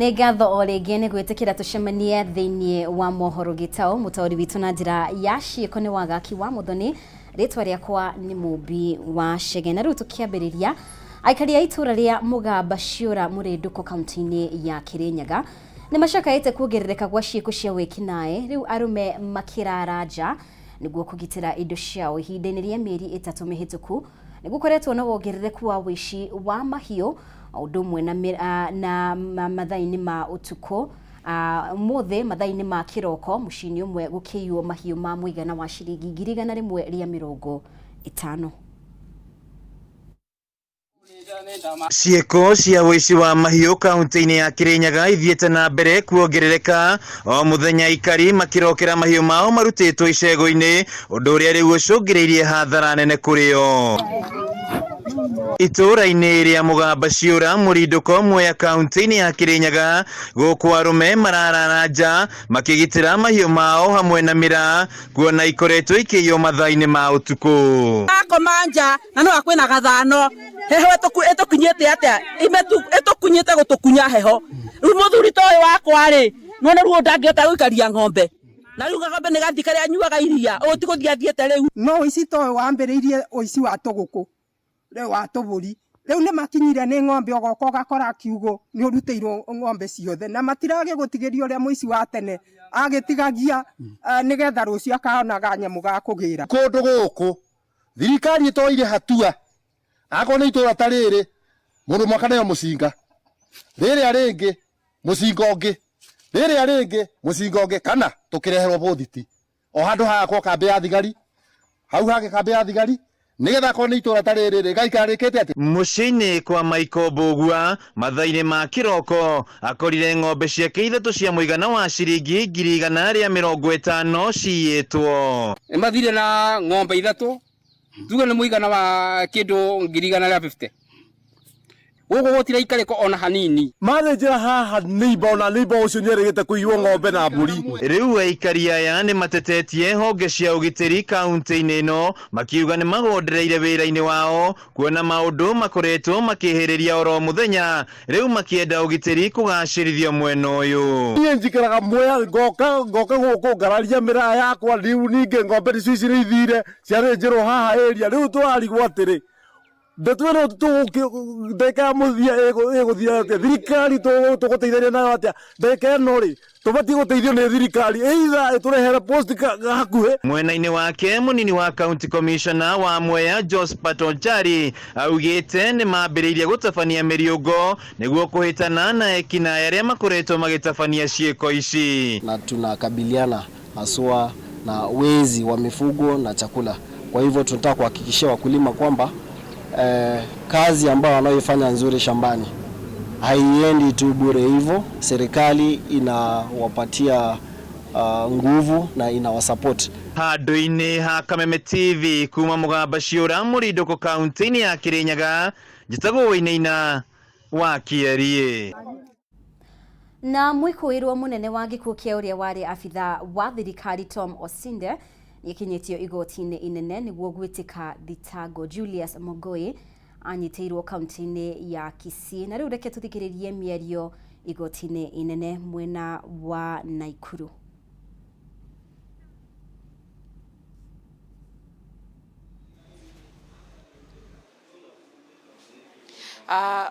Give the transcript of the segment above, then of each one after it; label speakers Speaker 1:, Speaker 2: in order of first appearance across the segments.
Speaker 1: Nĩ ngatho o rĩngĩ nĩ gwĩtĩkĩra tũcemanie thĩinĩ wa mohoro gĩtaũ. Mũtaũri witũ na njĩra ya ciĩko nĩ Wagaki wa Mũthoni. Rĩtwa rĩakwa nĩ Mũmbi wa Chege. Na rĩu tũkĩambĩrĩria, aikari a itũra rĩa Mũgamba Ciũra Mũrĩndũko kaunti-inĩ ya Kĩrĩnyaga nĩ macakaĩte kuongerereka gwa ciĩko cia wĩkinaĩ, rĩu arũme makĩrara nja nĩguo kũgitĩra indo ciao. Ihinda-inĩ rĩa mĩeri ĩtatũ mĩhĩtũku nĩ gũkoretwo na wongerereku wa ũici wa mahiũ o ũndũ ũmwe na mathaa-inĩ ma ũtukũ. Ũmũthĩ mathaa-inĩ ma kĩroko mũciĩ-inĩ ũmwe gũkĩiywo mahiũ ma mũigana wa ciringi 150,000.
Speaker 2: Ciĩko cia ũici wa mahiũ kaunti-inĩ ya Kirinyaga ithiĩte na mbere kuongerereka o mũthenya, aikari makĩrokera mahiũ mao marutĩtwo icego-inĩ, ũndũ ũrĩa rĩu ũcũngĩrĩirie hathara nene kũrĩ o. Itũũra-inĩ rĩa Mũgamba Ciũra, Mũrindũko, Mwea, kaunti-inĩ ya Kirinyaga, gũkũ arũme mararara nja makĩgitĩra mahiũ mao hamwe na mĩraa, kuona ikoretwo ikĩiywo mathaa-inĩ ma ũtukũ.
Speaker 3: Akoma nja na no kwĩna gathano heho ĩtũkinyĩte atĩa ĩtũkunyĩte gũtũkunya heho. Rĩu mũthuri ta ũyũ wakwa rĩ, none rĩu ndangĩhota gũikaria ng'ombe, na rĩu ng'ombe nĩ gathi karĩa anyuaga iria, ũyũ ti gũthiĩ athiĩte rĩu.
Speaker 4: No ũici ta ũyũ wambĩrĩirie ũici wa tũgũkũ, wa tũbũri, rĩu nĩ makinyire nĩ ng'ombe, ũgoka ũgakora kiugũ nĩ ũrutĩirwo ng'ombe ciothe, na matiragĩgũtigĩria ũrĩa mũici wa tene agĩtigagia nĩgetha rũciũ akaonaga nyamũ ga kũgĩra.
Speaker 5: Kũndũ gũkũ thirikari ĩtoire hatua, akorwo nĩ itũra ta rĩrĩ, mũndũ ũmwe akaneo mũcinga, rĩrĩa rĩngĩ mũcinga ũngĩ, rĩrĩa rĩngĩ mũcinga ũngĩ, kana tũkĩreherwo bũthiti o handũ hagakwo kambĩ ya thigari, hau hangĩ kambĩ ya thigari, nĩgetha akorwo nĩ itũra ta rĩrĩ rĩgaikara rĩkĩte atĩ.
Speaker 2: Mũciĩ-inĩ kwa Michael Mbũgua mathaa-inĩ ma kĩroko akorire ng'ombe ciake ithatũ cia mũigana wa ciringi 150,000 ciyĩtwo.
Speaker 6: Nĩ mathire na ng'ombe ithatũ, tuge nĩ mũigana wa kĩndũ 150,000. Gũkũ gũtiraikarĩka ona hanini.
Speaker 5: Mathĩnjĩra haha neighbor, ona neighbor ũcio nĩerĩgĩte kũiywo ng'ombe na mbũri.
Speaker 2: Rĩu aikari aya nĩ matetetie honge cia ũgitĩri kaunti-inĩ ĩno makiuga nĩ magondereire wĩra-inĩ wao kuona maũndũ makoretwo makĩhĩrĩria oro mũthenya, rĩu makĩenda ũgitĩri kũgacĩrithio mwena ũyũ.
Speaker 5: Niĩ njikaraga Mwea, ngoka ngoka gũkũ ngararia mĩraa yakwa, rĩu ningĩ ng'ombe nĩcio ici nĩ ithire ciathĩnjĩrwo haha area, rĩu tũrarigwo atĩrĩ, ndeto ĩno ndagĩka ya mũthia ĩgũthiĩ atĩa? Thirikari tũgũteithania nayo atĩa ndagĩka ĩno rĩ? Tũbatiĩ gũteithio nĩ thirikari, either ĩtũrehere post hakuhĩ.
Speaker 2: Mwena-inĩ wake, mũnini wa county commissioner wa Mwea Josephat Onchari augĩte nĩ mambĩrĩirie gũtabania mĩriũngo nĩguo kũhĩtana na ekinaĩ arĩa makoretwo magĩtabania ciĩko ici.
Speaker 7: Na tunakabiliana haswa na wezi wa mifugo na chakula. Kwa hivyo tunataka kuhakikishia wakulima kwamba kazi ambayo wanayoifanya nzuri shambani haiendi tu bure hivyo. Serikali inawapatia nguvu na inawasupport.
Speaker 2: Handũ-inĩ ha Kameme TV kuma Mũgamba Ciũra, Mũrindũkũ, kaunti-inĩ ya Kĩrĩnyaga, njĩtagwo Wainaina wa Kĩeriĩ.
Speaker 1: Na mwĩkũĩrwo mũnene wa gĩkuũ kĩa ũrĩa warĩ abitha wa thirikari Tom Osinde nĩakinyĩtio igoti-inĩ inene nĩguo gwĩtĩka thitango. Julius Mogoi anyitĩirwo kaunti-inĩ ya Kisii. Na rĩu reke tũthikĩrĩrie mĩario igoti-inĩ inene mwena wa Naikuru.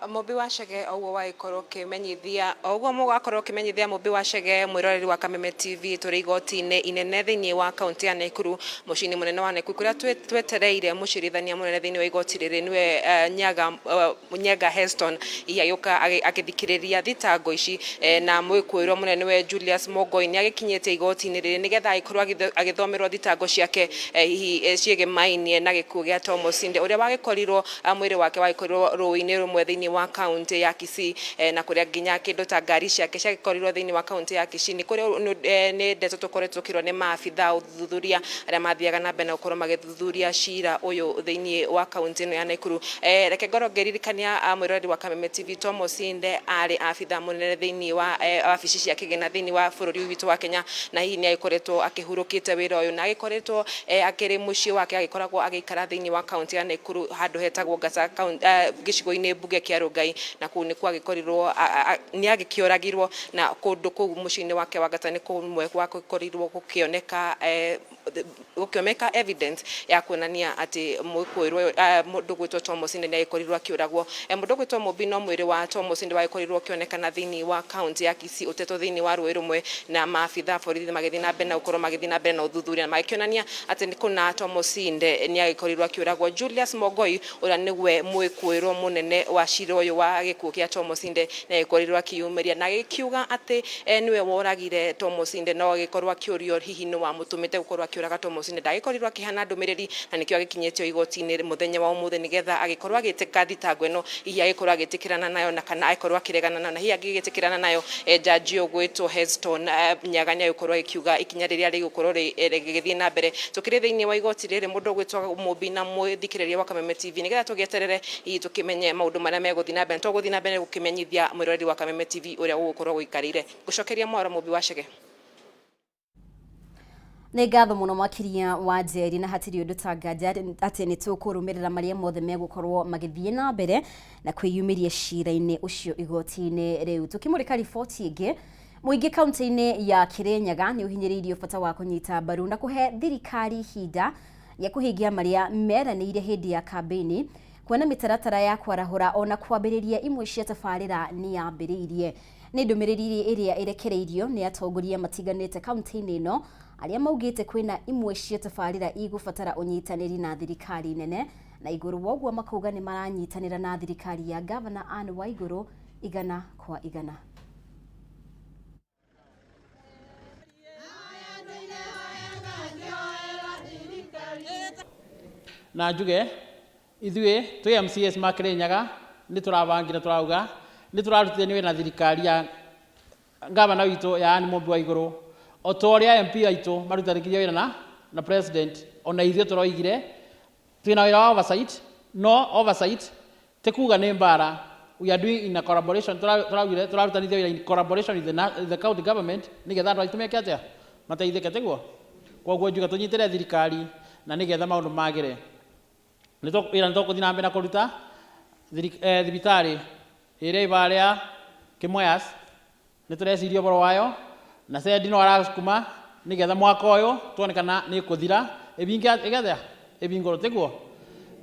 Speaker 8: Mũmbi wa Chege o ũguo wagĩkorwo ũkĩmenyithia, o ũguo mũgakorwo ũkĩmenyithia Mũmbi wa Chege, mwĩroreri wa Kameme TV, tũrĩ igoti-inĩ inene thĩinĩ wa kaũntĩ ya Naikuru, mũciĩ-inĩ mũnene wa Naikuru, kũrĩa twetereire mũcirithania mũnene thĩinĩ wa igoti rĩrĩ nĩwe Nyaga, Nyenga Heston, hihi agĩũka agĩthikĩrĩria thitango ici, na mwĩkũĩrwo mũnene nĩwe Julius Mogoi nĩ agĩkinyĩte igoti-inĩ rĩrĩ nĩgetha agĩkorwo agĩthomerwo thitango ciake hihi ciĩgemainie na gĩkuũ gĩa Tom Osinde ũrĩa wagĩkorirwo mwĩrĩ wake wagĩkorirwo rũĩ-inĩ rũmwe thĩinĩ wa kaũntĩ ya Kisii, na kũrĩa nginya kĩndũ ta ngari ciake ciagĩkorirwo thĩinĩ wa kaũntĩ ya Kisii. Nĩ kũrĩ nĩ ndeto tũkoretwo tũkĩrwo nĩ maabitha a ũthuthuria arĩa mathiaga na mbere na gũkorwo magĩthuthuria cira ũyũ thĩinĩ wa kaũntĩ ĩno ya Nakuru. Reke ngorwo ngĩririkania mwĩroreri wa Kameme TV, Tom Osinde arĩ abitha mũnene thĩinĩ wa wabici cia kĩgĩna thĩinĩ wa bũrũri ũyũ witũ wa Kenya, na hihi nĩ agĩkoretwo akĩhurũkĩte wĩra ũyũ, na agĩkoretwo akĩrĩ mũciĩ wake agĩkoragwo agĩikara thĩinĩ wa kaũntĩ ya Nakuru handũ hetagwo Ngata gĩcigo-inĩ taũni mbunge kĩa Rongai na kũu nĩ kwagĩkorirwo nĩ agĩkĩũragirwo na kũndũ kũu mũciĩ-inĩ wake wa Ngata nĩ kũmwe gwagĩkorirwo gũkĩoneka gũkĩoneka evidence ya kuonania atĩ mwĩkũĩrwo mũndũ gwĩtwo Tom Osinde nĩ agĩkorirwo akĩũragwo. Mũndũ gwĩtwo Mũmbi no mwĩrĩ wa Tom Osinde wagĩkorirwo ũkĩonekana thĩinĩ wa kaunti ya Kisii ũtetwo thĩinĩ wa rũĩ rũmwe na maabitha a borithi magĩthiĩ na mbere na gũkorwo magĩthiĩ na mbere na ũthuthuria na magĩkĩonania atĩ nĩ kũna Tom Osinde nĩ agĩkorirwo akĩũragwo. Julius Mogoi ũrĩa nĩwe mwĩkũĩrwo mũnene wa cira ũyũ wa gĩkuũ kĩa Tom Osinde nĩ agĩkorirwo akĩyumĩria na agĩkiuga atĩ nĩwe woragire Tom Osinde no agĩkorwo akĩũrio hihi nĩ wamũtũmĩte gũkorwo akĩũraga Tom Osinde ndagĩkorirwo akĩheana ndũmĩrĩri na nĩkĩo agĩkinyĩtio igoti-inĩ mũthenya wa ũmũthĩ nĩgetha agĩkorwo agĩtĩka thitango ĩno hihi agĩkorwo agĩtĩkĩrana nayo na kana agĩkorwo akĩregana nayo na hihi angĩgĩtĩkĩrana nayo jaji ũgwĩtwo Heston Nyaga nĩ agĩkorwo agĩkiuga ikinya rĩrĩa rĩgũkorwo rĩgĩthiĩ na mbere. Tũkĩrĩ thĩinĩ wa igoti rĩrĩ mũndũ ũgwĩtwo Mũmbi na mũthikĩrĩria wa Kameme TV nĩgetha tũgĩeterere hihi tũkĩmenye maũndũ marĩa megũthiĩ na mbere. Tũgũthiĩ na mbere gũkĩmenyithia mwĩroreri wa Kameme TV ũrĩa gũgũkorwo gũikarĩire. Ngũcokeria mwaro Mũmbi wa Chege.
Speaker 1: Nĩ ngatho mũno makĩria wa Njeri na hatirĩ ũndũ ta nganja atĩ nĩ tũkũrũmĩrĩra marĩa mothe megũkorwo magĩthiĩ na mbere na kwĩyumĩria cira-inĩ ũcio igoti-inĩ rĩu. Tũkĩmũrĩka riboti ĩngĩ, mũingĩ kaunti-inĩ ya Kĩrĩnyaga nĩ ũhinyĩrĩirio bata wa kũnyita mbaru na kũhe thirikari ihinda rĩa kũhingia marĩa meranĩire hĩndĩ ya kambĩini, kuona mĩtaratara ya kwarahũra ona kwambĩrĩria imwe cia tabarĩra nĩ yambĩrĩirie. Nĩ ndũmĩrĩri ĩrĩa ĩrekereirio nĩ atongoria matiganĩte kaunti-inĩ ĩno arĩa maugĩte kwĩna imwe cia tabarĩra igũbatara ũnyitanĩri na thirikari nene na igũrũ wa ũguo makauga nĩ maranyitanĩra na thirikari ya Gavana Anne Waigũrũ igana kwa igana.
Speaker 9: Na njuge ithuĩ twĩ MCAs ma Kĩrĩnyaga nĩ tũrabangire tũrauga nĩ tũrarutithania wĩra na thirikari ya gavana witũ ya Anne Mũmbi wa Igũrũ o ta ũrĩa MP aitũ marutithanagia wĩra na president ona ithuĩ tũroigire twĩna wĩra wa oversight no oversight ti kuga nĩ mbara. We are doing in a collaboration, tũraugire tũrarutanithia wĩra in collaboration with the county government nĩgetha andũ aitũ meke atĩa mateithĩke tiguo. Koguo njuge tũnyitĩre thirikari na nĩgetha maũndũ magĩre. Wĩra nĩ tũkũthiĩ na mbere na kũruta thibitarĩ ĩrĩa ĩ harĩa Kĩmweyas nĩ tũreciria ũhoro wayo na Cendi no aracukuma nĩgetha mwaka ũyũ tuone kana nĩ ĩkũthira ĩbinge ĩgetha ĩbingũrwo tiguo.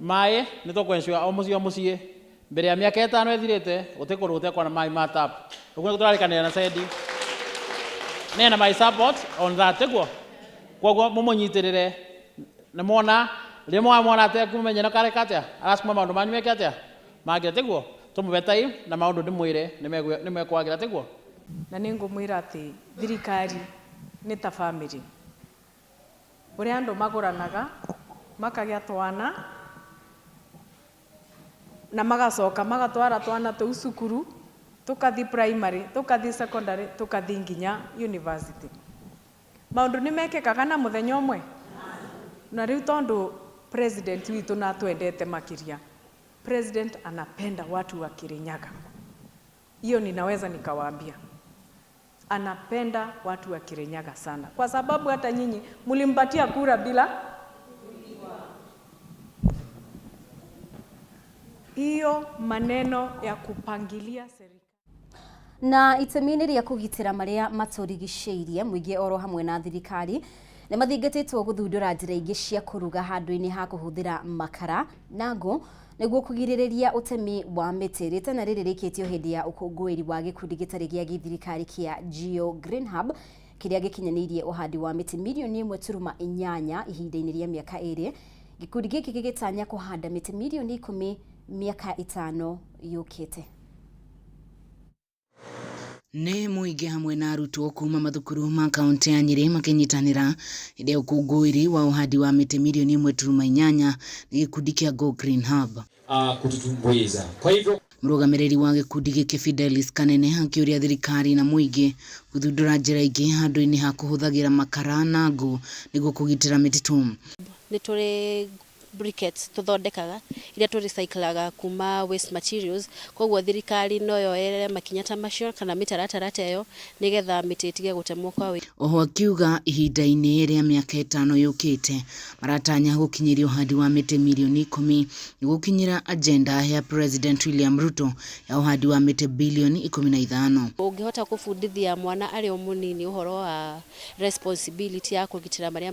Speaker 9: Maĩ nĩ tũkũ ensure o mũciĩ o mũciĩ mbere ya mĩaka ĩtano ĩthirĩte gũtirĩ kũndũ gũtekũrĩ na maĩ ma tap. Ũguo nĩguo tũrarĩkanĩra na Cendi nena my support on that tiguo. Koguo mũmũnyitĩrĩre na mwona rĩrĩa mwamwona atekũmenya no kareka atĩa aracukuma maũndũ manyu meke atĩa magĩre tiguo tũmũbe time na maũndũ ndĩmwĩre nĩ mekwagĩra tiguo.
Speaker 10: Na nĩ ngũmwĩra atĩ thirikari nĩ ta family ũrĩa andũ magũranaga makagĩa twana na magacoka magatwara twana tũu cukuru tũkathi primary tũkathi secondary tũkathi nginya university. Maũndũ nĩ mekĩkaga na mũthenya ũmwe na rĩu tondũ president witũ na atwendete makĩria, president anapenda watu wa Kirinyaga, hiyo ninaweza nikawaambia anapenda watu wa Kirinyaga sana, kwa sababu hata nyinyi mlimpatia kura bila hiyo maneno ya kupangilia serikali.
Speaker 1: Na itemi-inĩ rĩa kũgitĩra marĩa matũrigicĩirie mũingĩ oro hamwe na thirikari nĩ mathingatĩtwo gũthundũra njĩra ingĩ cia kũruga handũ-inĩ ha kũhũthĩra makara na ngũ nĩguo kũgirĩrĩria ũtemi wa mĩtĩ. Rĩtana rĩrĩ rĩkĩtio hĩndĩ ya ũkũngũĩri wa gĩkundi gĩtarĩ gĩa gĩthirikari kĩa Geo Green Hub kĩrĩa gĩkinyanĩirie ũhandi wa mĩtĩ mirioni 1.8 ihinda-inĩ rĩa mĩaka 2. Gĩkundi gĩkĩ gĩgĩtanya kũhanda mĩtĩ mirioni 10 mĩaka 5 yũkĩte.
Speaker 11: Nĩ mũingĩ hamwe na arutwo kuma mathukuru ma kaunti ya Nyĩrĩ makĩnyitanĩra hĩndĩ ya ũkũngũĩri wa ũhandi wa mĩtĩ mirioni 1.8 nĩ gĩkundi kĩa Go Green Hub.
Speaker 12: Kututumbuiza. Kwa hivyo
Speaker 11: Mũrũgamĩrĩri wa gĩkundi gĩkĩ Fidelis Kanene akĩũria thirikari na mũingĩ gũthundũra njĩra ingĩ handũ-inĩ ha kũhũthagĩra makara na ngũ nĩguo kũgitĩra mĩtitũ.
Speaker 13: Nĩ tũrĩ briquettes tũthondekaga iria tũ recyclaga kuma waste materials. Koguo thirikari no yoerere makinya ta macio kana mĩtaratara ta ĩyo nĩgetha mĩtĩ ĩtige gũtemwo kwa ũingĩ.
Speaker 11: Oho akiuga ihinda-inĩ rĩa mĩaka ĩtano yũkĩte maratanya gũkinyĩria ũhandi wa mĩtĩ mirioni 10 nĩguo gũkinyĩra agenda ya President William Ruto ya ũhandi wa mĩtĩ bilioni 15.
Speaker 13: Ũngĩhota kũbundithia mwana arĩ o mũnini ũhoro wa responsibility ya kũgitĩra marĩa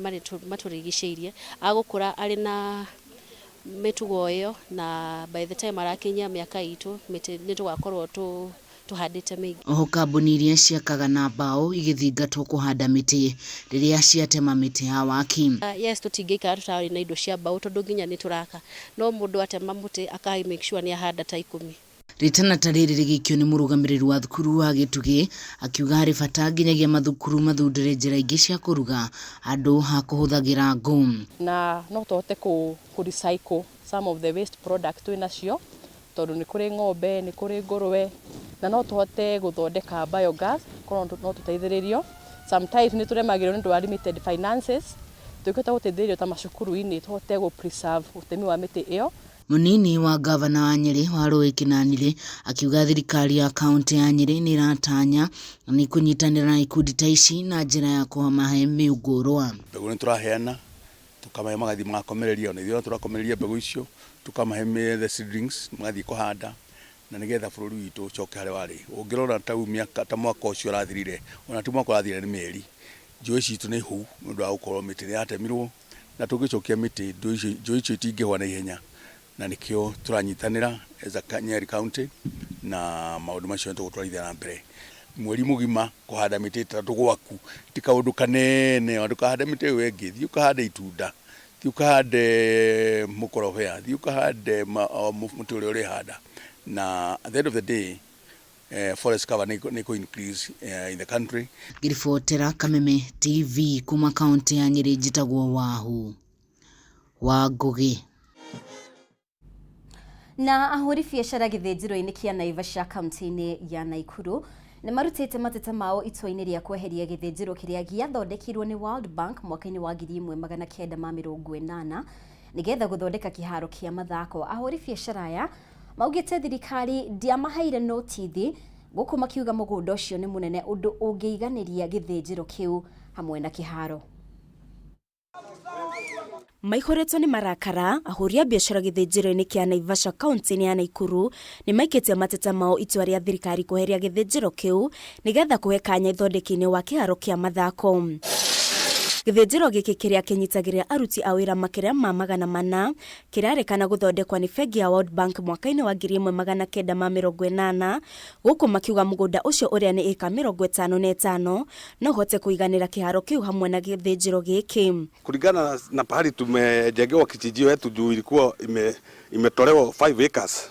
Speaker 13: matũrigicĩirie, agũkũra arĩ na mĩtugo ĩyo na by the time arakinyia mĩaka itũ mĩtĩ nĩ tũgakorwo tũhandĩte mĩingĩ.
Speaker 11: Oho kambuni iria ciakaga na mbaũ igĩthingatwo kũhanda mĩtĩ rĩrĩa ciatema mĩtĩ ya waki.
Speaker 13: Yes, tũtingĩikara tũtarĩ na indo cia mbaũ tondũ nginya nĩ tũraka, no mũndũ atema mũtĩ aka make sure nĩ ahanda ta 10.
Speaker 11: Rĩtana ta rĩrĩ rĩgĩikio nĩ mũrũgamĩrĩri wa thukuru wa Gĩtugĩ akiuga harĩ bata nginyagia mathukuru mathundũre njĩra ingĩ cia kũruga handũ ha kũhũthagĩra ngũ.
Speaker 14: Na no tũhote kũ recycle some of the waste products twĩ nacio tondũ nĩ kũrĩ ng'ombe, nĩ kũrĩ ngũrwe, na no tũhote gũthondeka biogas, korwo no tũteithĩrĩrio. Sometimes nĩ tũremagĩrwo nĩ ũndũ wa limited finances, tũngĩhota gũteithĩrĩrio ta macukuru-inĩ tũhote gũ preserve ũtemi wa mĩtĩ ĩyo.
Speaker 11: Mũnini wa ngavana wa Nyĩrĩ Warũĩ Kĩnanire akiuga thirikari ya kaunti ya Nyĩrĩ nĩ ĩratanya na nĩ ĩkũnyitanĩra na ikundi ta ici na njĩra ya kũmahe mĩũngũrwa.
Speaker 15: Mbegũ nĩ tũraheana tũkamahe magathiĩ magakomereria, ona ithuĩ tũrakomereria mbegũ icio tũkamahe the seedlings magathiĩ kũhanda na nĩgetha bũrũri witũ ũcoke harĩa warĩ. Ũngĩrora ta rĩu mĩaka ta mwaka ũcio ũrathirire, ona ti mwaka ũrathirire nĩ mĩeri, njũĩ citũ nĩ hũu nĩ ũndũ wa gũkorwo mĩtĩ nĩ yatemirwo, na tũngĩcokia mĩtĩ njũĩ icio itingĩhũa na ihenya, na nĩkĩo tũranyitanĩra as a Nyeri County na maũndũ macio nĩ tũgũtwarithia na mbere. Mweri mũgima kũhanda mĩtĩ ĩtatũ gwaku ti kaũndũ kanene, ona ndũkahande mĩtĩ ĩyo ĩngĩ, thiĩ ũkahande itunda, thiĩ ũkahande mũkorobea, thiĩ ũkahande mũtĩ ũrĩa ũrĩhanda, na at the end of the day forest cover nĩ kũ increase in the country.
Speaker 11: Ngĩribotera Kameme TV kuma kaunti ya Nyĩrĩ njĩtagwo Wahu wa Ngũgĩ.
Speaker 1: Na ahũri biacara gĩthĩnjĩro-inĩ kĩa Naivasha kaunti-inĩ ya Nakuru nĩ marutĩte mateta mao itua-inĩ rĩa kweheria gĩthĩnjĩro kĩrĩa gĩathondekirwo nĩ World Bank mwaka-inĩ wa 1980 nĩgetha gũthondeka kĩharo kĩa mathako. Ahũri biacara aya maugĩte thirikari ndĩamaheire notithi gũkũ makiuga mũgũnda ũcio nĩ mũnene ũndũ ũngĩiganĩria gĩthĩnjĩro kĩu hamwe na kĩharo.
Speaker 16: Maihũrĩtwo nĩ marakara, ahũri a biacara gĩthĩnjĩro-inĩ kĩa Naivasha kaunti-inĩ ya Nakuru nĩ maikĩtie mateta mao itua rĩa thirikari kweheria gĩthĩnjĩro kĩu nĩgetha kũhe kanya ithondeki-inĩ wa kĩharo kĩa mathako. Gĩthĩnjĩro gĩkĩ kĩrĩa kĩnyitagĩrĩra aruti a wĩra makĩria ma 400 kĩrarĩkana gũthondekwa nĩ bengi ya World Bank mwaka-inĩ wa 1980 gũkũ makiuga mũgũnda ũcio ũrĩa nĩ ĩka 55 no ũhote kũiganĩra kĩharo kĩu hamwe na gĩthĩnjĩro gĩkĩ.
Speaker 17: Kulingana na pahali tumejengewa kichinjio yetu juu ilikuwa imetolewa 5 acres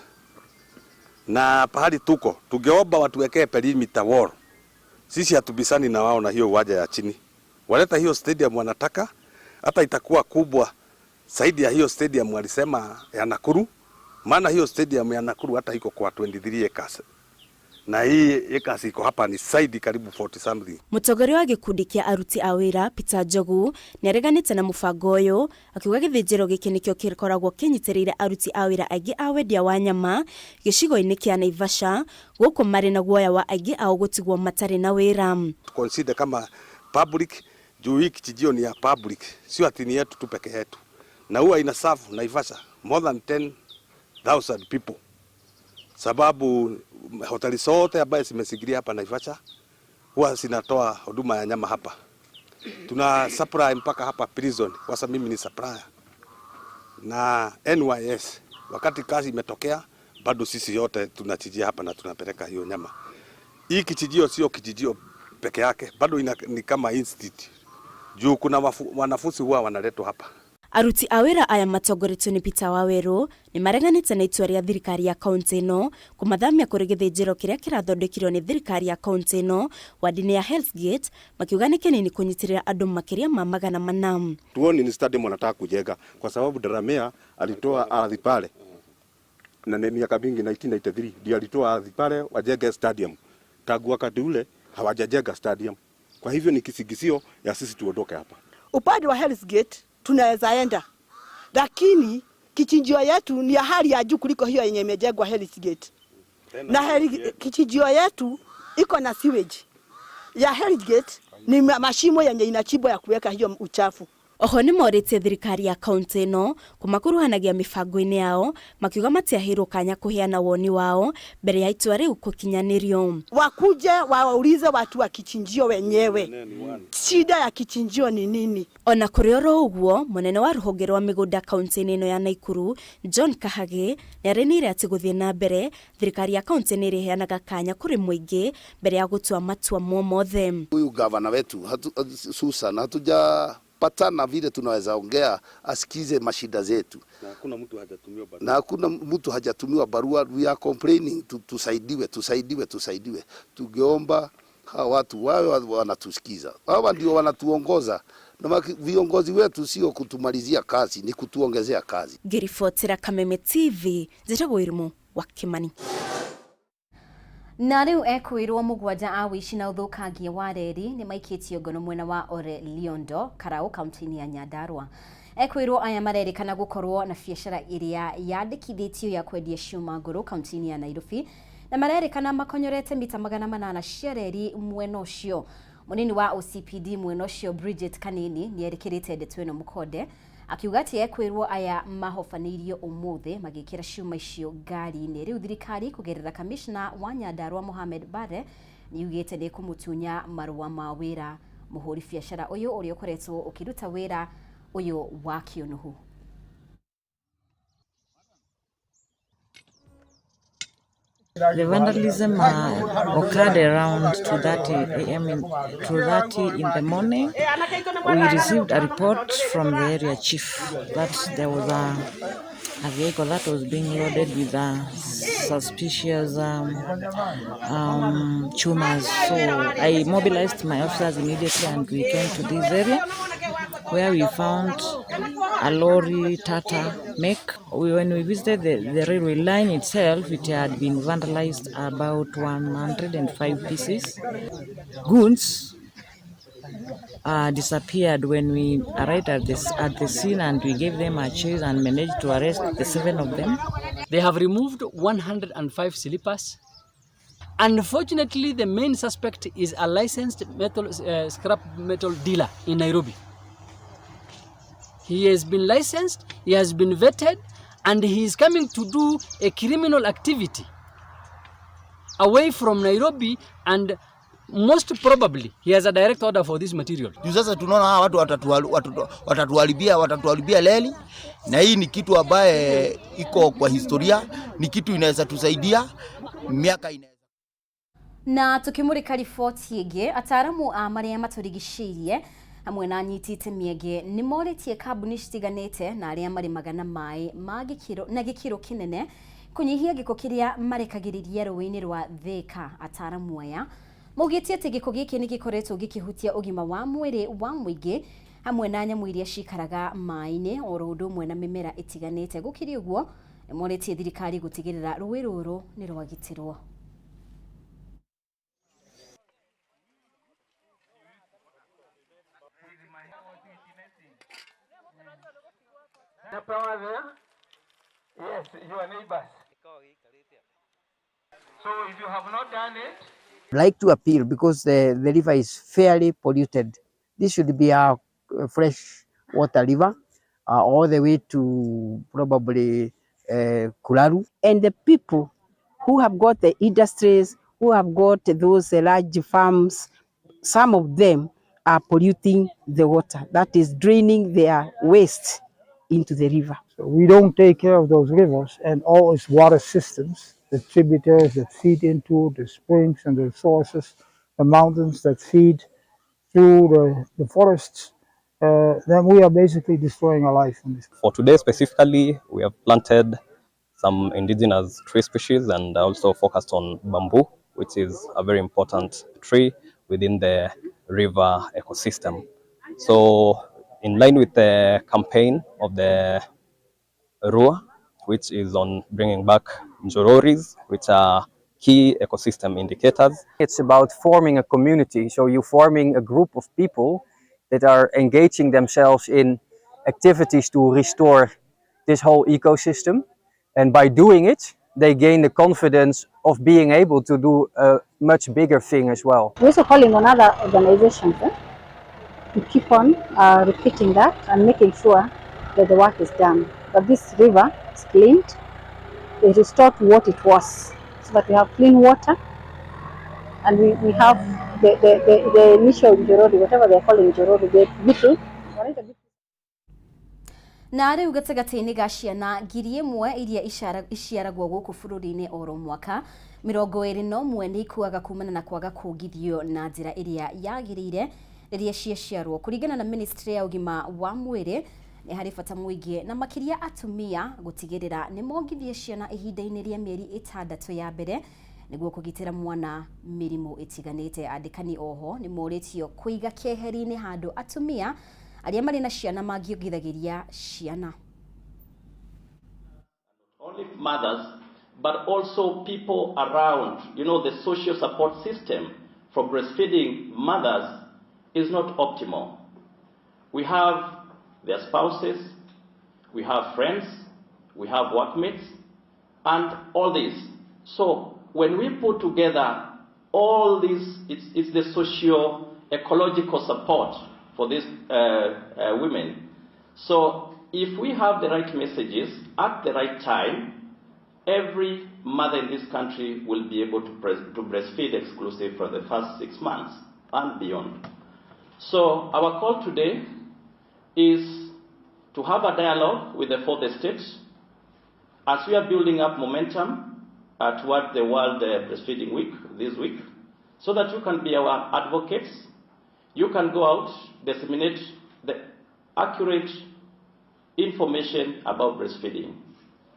Speaker 17: na pahali tuko tungeomba watuwekee perimeter wall. Sisi hatubisani na wao na hiyo uwanja ya chini, waleta hiyo stadium wanataka, hata itakuwa kubwa zaidi ya hiyo stadium walisema ya Nakuru, maana hiyo stadium ya Nakuru hata iko kwa 23 acres na hii acres iko hapa ni zaidi karibu 40 something.
Speaker 16: Mũtongoria wa gĩkundi kĩa aruti a wĩra Peter Njogu nĩareganĩte na mũbango ũyũ akiuga gĩthĩnjĩro gĩkĩ nĩkĩo gĩkoragwo kĩnyitĩrĩire aruti a wĩra aingĩ a wendia wa nyama gĩcigo-inĩ kĩa Naivasha gũkũ marĩ na guoya wa aingĩ ao gũtigwo matarĩ na wĩra.
Speaker 17: Consider kama public juu hii kichinjio ni ya public, sio ati ni yetu tu peke yetu, na huwa ina serve Naivasha more than 10,000 people, sababu hoteli zote ambaye zimesingilia hapa Naivasha huwa zinatoa huduma ya nyama hapa. Tuna supply mpaka hapa prison. Kwanza mimi ni supplier na NYS. Wakati kazi imetokea bado sisi yote tunachinjia hapa na tunapeleka hiyo nyama. Hii kichinjio sio kichinjio peke yake, bado ni kama institute. Juu kuna wanafunzi huwa wanaletwa hapa.
Speaker 16: Aruti a wĩra aya matongoretio nĩ Peter Waweru nĩ mareganĩte na itua rĩa thirikari ya kaunti ĩno kũmathamia kũrĩ gĩthĩnjĩro kĩrĩa kĩrathondekirwo nĩ thirikari ya kaunti ĩno wadi-inĩ ya Hell's Gate makiuga nĩ kĩnini kũnyitĩrĩra andũ makĩria ma 400.
Speaker 18: Tuoni ni stadium wanataka kujenga kwa sababu Delamere alitoa ardhi pale na ni miaka mingi 1993 ndio alitoa ardhi pale wajenge stadium. Tangu wakati ule hawajajenga stadium. Kwa hivyo ni kisigizio ya sisi tuondoke hapa.
Speaker 19: Upande wa Hell's Gate tunaweza enda, Lakini kichinjio yetu ni ya hali ya juu kuliko hiyo yenye imejengwa Heritage Gate. Na kichinjio yetu iko na sewage ya Heritage Gate ni mashimo yenye inachimbwa ya kuweka hiyo uchafu.
Speaker 16: Oho nĩ morĩtie thirikari ya kaunti ĩno kũmakuruhanagia mĩbango-inĩ yao, makiuga matiaheirwo kanya kũheana woni wao mbere ya itua rĩu gũkinyanĩrio.
Speaker 19: Wakuje waulize watu wa kichinjio wenyewe shida ya kichinjio ni nini.
Speaker 16: Ona kũrĩ oro ũguo, mũnene wa rũhonge rwa mĩgũnda kaunti-inĩ ĩno ya Naikuru John Kahagĩ nĩaranĩire atĩ gũthiĩ na mbere thirikari ya kaunti nĩ ĩrĩheanaga kanya kũrĩ mũingĩ mbere ya gũtua matua mo mothe.
Speaker 20: Huyu gavana wetu Susan hatujapatana vile tunaweza ongea asikize mashida zetu,
Speaker 17: na hakuna mtu hajatumiwa barua,
Speaker 20: na hakuna mtu hajatumiwa barua. We are complaining, tusaidiwe, tusaidiwe, tusaidiwe. Tungeomba hawa watu wawe wanatusikiza, hawa ndio wanatuongoza, na viongozi wetu sio kutumalizia kazi, ni kutuongezea kazi.
Speaker 16: Ngĩribotera Kameme TV, njĩtagwo Irimũ wa Kimani.
Speaker 1: Na rĩu ekwĩrwo mũgwanja a wĩici na ũthũkangia wa reri nĩ maikĩtio ngono mwena wa Ore Liondo Karau kaunti-inĩ ya Nyandarua. Ekwĩrwo aya marerĩkana gũkorwo na biacara ĩrĩa yandĩkithĩtio ya kwendia ciũma ngũrũ kaunti-inĩ ya Nairobi, na marerĩkana makonyorete mita 800 cia reri mwena ũcio. Mũnini wa OCPD mwena ũcio Bridget Kanini nĩ erĩkĩrĩte ndeto ĩno mũkonde, akiuga atĩ ekwĩrwo aya mahobanĩirio ũmũthĩ magĩkĩra ciũma icio ngari-inĩ. Rĩu thirikari kũgerera kamishna wa Nyandarua Mohamed Bare nĩ yugĩte nĩ ĩkũmũtunya marũa ma wĩra mũhũri biacara ũyũ ũrĩa ũkoretwo ũkĩruta wĩra ũyũ wa kĩũnũhu.
Speaker 21: The vandalism occurred around 2:30 a.m. 2:30 in the morning. We received a report from the area chief that there was a vehicle that was being loaded with suspicious chumas. So I mobilized my officers immediately and we came to this area where we found a lorry Tata make. When we visited the railway line itself, it had been vandalized about 105 pieces. Goods disappeared when we arrived at the scene, and we gave them a chase and managed to arrest the 7 of them.
Speaker 22: They have removed 105 sleepers. Unfortunately, the main suspect is a licensed scrap metal dealer in Nairobi. He has been licensed, he has been vetted, and he is coming to do a criminal activity away from Nairobi, and most probably he has a direct order for this material.
Speaker 23: Juu sasa tunaona hawa watu watatuharibia leli, na hii ni kitu ambaye iko kwa historia, ni kitu inaweza tusaidia miaka ina.
Speaker 1: Na tukimurika riboti ĩngĩ, ataramu a marĩa matũrigicĩirie hamwe na anyiti itemi angĩ nĩ morĩtie kambuni citiganĩte na arĩa marĩmaga na maĩ ma gĩkĩro na gĩkĩro kĩnene kũnyihia gĩko kĩrĩa marekagĩrĩria rũĩ-inĩ rwa Thika. Ataramu aya maugĩte atĩ gĩko gĩkĩ nĩ gĩkoretwo gĩkĩhutia ũgima wa mwĩrĩ wa mũingĩ hamwe na nyamũ iria cikaraga maĩ-inĩ oro ũndũ ũmwe na mĩmera ĩtiganĩte. Gũkĩrĩ ũguo, nĩ morĩtie thirikari gũtigĩrĩra rũĩ rũrũ nĩ rwagitĩrwo.
Speaker 24: Yes, your neighbors. So if you have not done it,
Speaker 25: I'd like to appeal because the river is fairly polluted. This should be a fresh water river all the way to probably Kularu.
Speaker 4: And the people who have got the industries, who have got those large farms, some of them are polluting the water, that is draining their waste into the river.
Speaker 26: So we don't take care of those rivers and all its water systems, the tributaries that feed into the springs and the sources, the mountains that feed through the forests, then we are basically destroying our life on this.
Speaker 27: For today specifically, we have planted some indigenous tree species and also focused on bamboo, which is a very important tree within the river ecosystem. So in line with the campaign of the RUA, which is on bringing back njororis, which are key ecosystem indicators.
Speaker 28: It's about forming a community. So you're forming a group of people that are engaging themselves in activities to restore this whole ecosystem. And by doing it, they gain the confidence of being able to do a much bigger thing as well.
Speaker 2: We're also calling on other organizations to keep on repeating that and making sure that the work is done. That this river is cleaned, it is restored to what it was, so that we have clean water and we have the initial Njorori, whatever they're calling Njorori, the beetle.
Speaker 1: Na rĩu gatagatĩ-inĩ ga ciana 1,000 iria iciaragwo gũkũ bũrũri-inĩ oro mwaka, 21 nĩ ikuaga kumana na kwaga kuongithio na njĩra ĩrĩa yagĩrĩire rĩrĩa ciaciarwo. Kũringana na ministry ya ũgima wa mwĩrĩ, nĩ harĩ bata mũingĩ na makĩria atumia gũtigĩrĩra nĩ mongithia ciana ihinda-inĩ rĩa mĩeri 6 ya mbere nĩguo kũgitĩra mwana mĩrimũ ĩtiganĩte. Andĩkani oho nĩ morĩtio kũiga keheri-inĩ handũ atumia arĩa marĩ na ciana mangĩongithagĩria ciana.
Speaker 3: Only mothers, but also people around, you know, the social support system for breastfeeding mothers is not optimal. We have their spouses, we have friends, we have workmates, and all this. So when we put together all this, it's the socio-ecological support for these women. So if we have the right messages at the right time, every mother in this country will be able to breastfeed exclusive for the first 6 months and beyond. So our call today is to have a dialogue with the fourth estate as we are building up momentum toward the World Breastfeeding Week this week, so that you can be our advocates. You can go out, disseminate the accurate information about breastfeeding,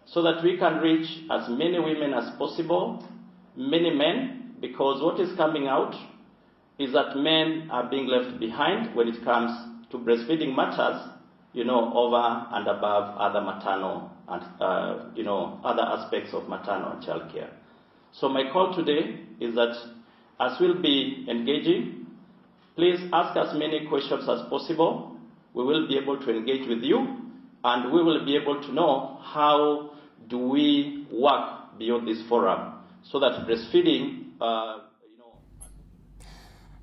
Speaker 3: so that we can reach as many women as possible, many men, because what is coming out is that men are being left behind when it comes to breastfeeding matters, you know, over and above other maternal and, you know, other aspects of maternal and child care. So my call today is that as we'll be engaging, please ask as many questions as possible. We will be able to engage with you, and we will be able to know how do we work beyond this forum so that breastfeeding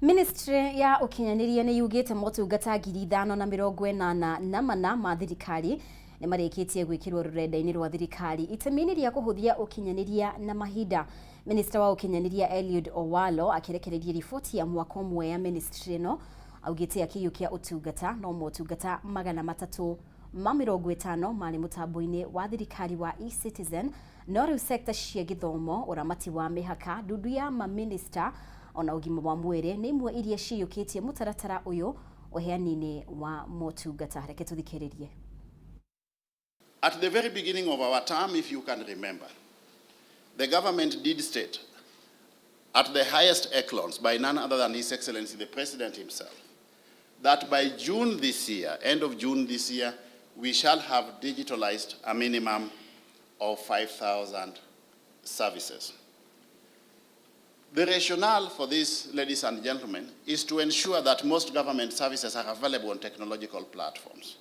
Speaker 1: Ministry ya ũkinyanĩria nĩ yugĩte motungata 5,084 ma thirikari nĩ marĩkĩtie gwĩkĩrwo rũrenda-inĩ rwa thirikari itemi-inĩ rĩa kũhũthia ũkinyanĩria na mahinda. Minister wa ũkinyanĩria Eliud Owalo akĩrekereria riboti ya mwaka ũmwe ya ministry ĩno augĩte akĩiyũkia ũtungata no motungata 350 marĩ mũtambo-inĩ wa thirikari wa eCitizen, no rĩu sekta cia gĩthomo, ũramati wa mĩhaka, ndundu ya maminista ona ũgima wa mwĩrĩ nĩ imwe iria ciyũkĩtie mũtaratara ũyũ ũheani-inĩ wa motungata. Reke tũthikĩrĩrie.
Speaker 5: At the very beginning of our term, if you can remember, the government did state at the highest echelons by none other than His Excellency the President himself, that by June this year, end of June this year, we shall have digitalized a minimum of 5,000 services. The rationale for this, ladies and gentlemen, is to ensure that most government services are available on technological platforms.